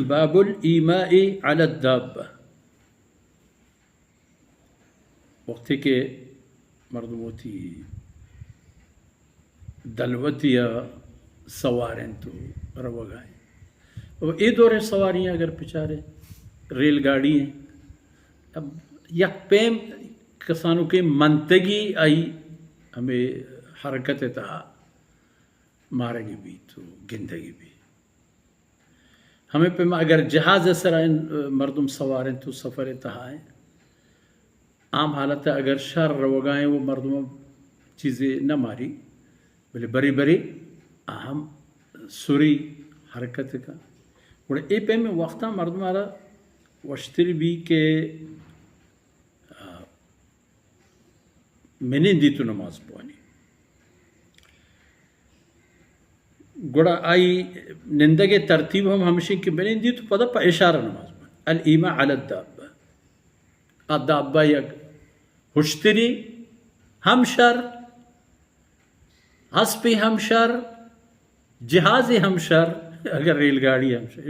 باب الایماء علی الدابہ۔ وقتی کہ مردم وتی دلوتی ء سوار انت و روگا انت۔ و اے دور سواری اگر بچارے ریل گاڑی انت، اب یک پیم کسانوکیں منتگی آئی ہمے حرکت تہا مارگی بیت و گندگی بیت۔ ہمے پیم اگر جہاز سرا مردم سوار انت و سفر تہا انت، عام حالت اگر شر روگا انت و مردم چیزے نہ ماری، بلے برے برے آ ہم سری حرکت کن۔ گڑا اے پیم وقتا مردم آرا وشتر بی کہ منندی تو نماز بوانی۔ گڑا آئی نندگ ء ترتیب ہم ہمشیں کہ منندی تو پدا پہ اشارہ نماز بوانی۔ الایماء علی الدابہ۔ آ دابہ یک ہشتری ہم شر، اسپی ہم شر، جہازی ہم شر، اگر ریل گاڑی ہم شر۔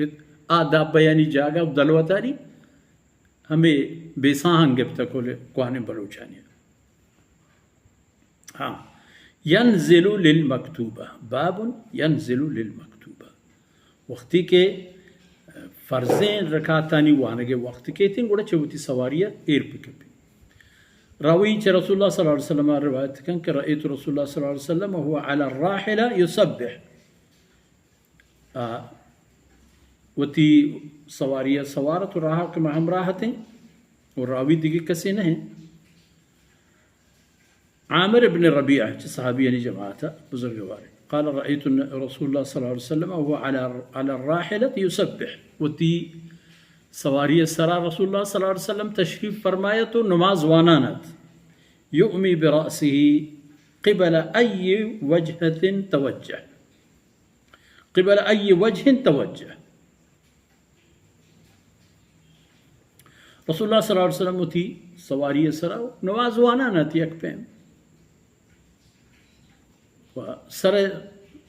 آ دابہ یعنی جاگہ و دلوتاری ہمے بیساہاں گپتہ کل کوہنیں بلوچانی۔ ہاں، ینزل للمکتوبہ، باب ینزل للمکتوبہ۔ وقتی کہ فرضیں رکعتانی وانگ وقت کیتیں، گڑا چہ وتی سواری ء ایر بکپی۔ راوی چہ رسول اللہ صلی اللہ علیہ وسلم روایت کن کہ رأیت رسول اللہ صلی اللہ علیہ وسلم وهو علی الراحلہ یسبح۔ آ، وتی سواری ء سوار ات و راہ کہ ما ہمراہ اتیں و راوی دگہ کسے نہ انت۔ عامر ابن ربیعہ چہ صحابیانی جماعت ء بزرگوارے۔ قال رأیت رسول اللہ صلی اللہ علیہ وسلم وهو علی، علی الراحلة یسبح۔ وتی سواری ء سرا رسول اللہ صلی اللہ علیہ وسلم تشریف فرمایت و نماز وانان ات۔ یؤمی برأسه قبل ای وجهة توجه۔ قبل ای وجه توجه۔ رسول اللہ صلی اللہ علیہ وسلم وتی سواری ء سرا نماز وانان ات یک پیم۔ و سر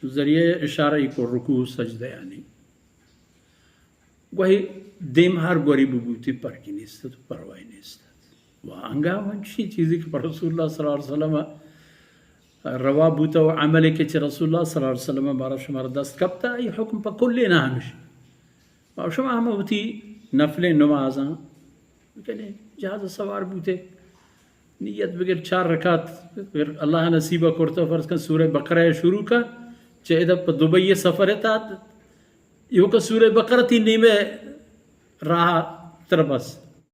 ذریعہ اشارہ ای کو رکوع سجدہ یعنی۔ گوہی دیم ہر گوری ببوتی پرکی نیست ات، پرواہی نیست ات۔ و انگا انچی چیزی کہ پر رسول اللہ صلی اللہ علیہ وسلم روا بوتا و عملے کہ چہ رسول اللہ صلی اللہ علیہ وسلم بارا شمار دست کپتا، ای حکم پہ کلے نہ ہمش۔ و شما ہم وتی نفلیں نمازاں بکنے، جہاز سوار بوتے، نیت بگر چار رکعت، اگر اللہ نصیبہ کرتا، فرض کن سورہ بقرہ شروع کن، چہ ادا پہ دبئی سفر تا، ایوکا سورہ بقرہ تی نیمے راہ تر بس۔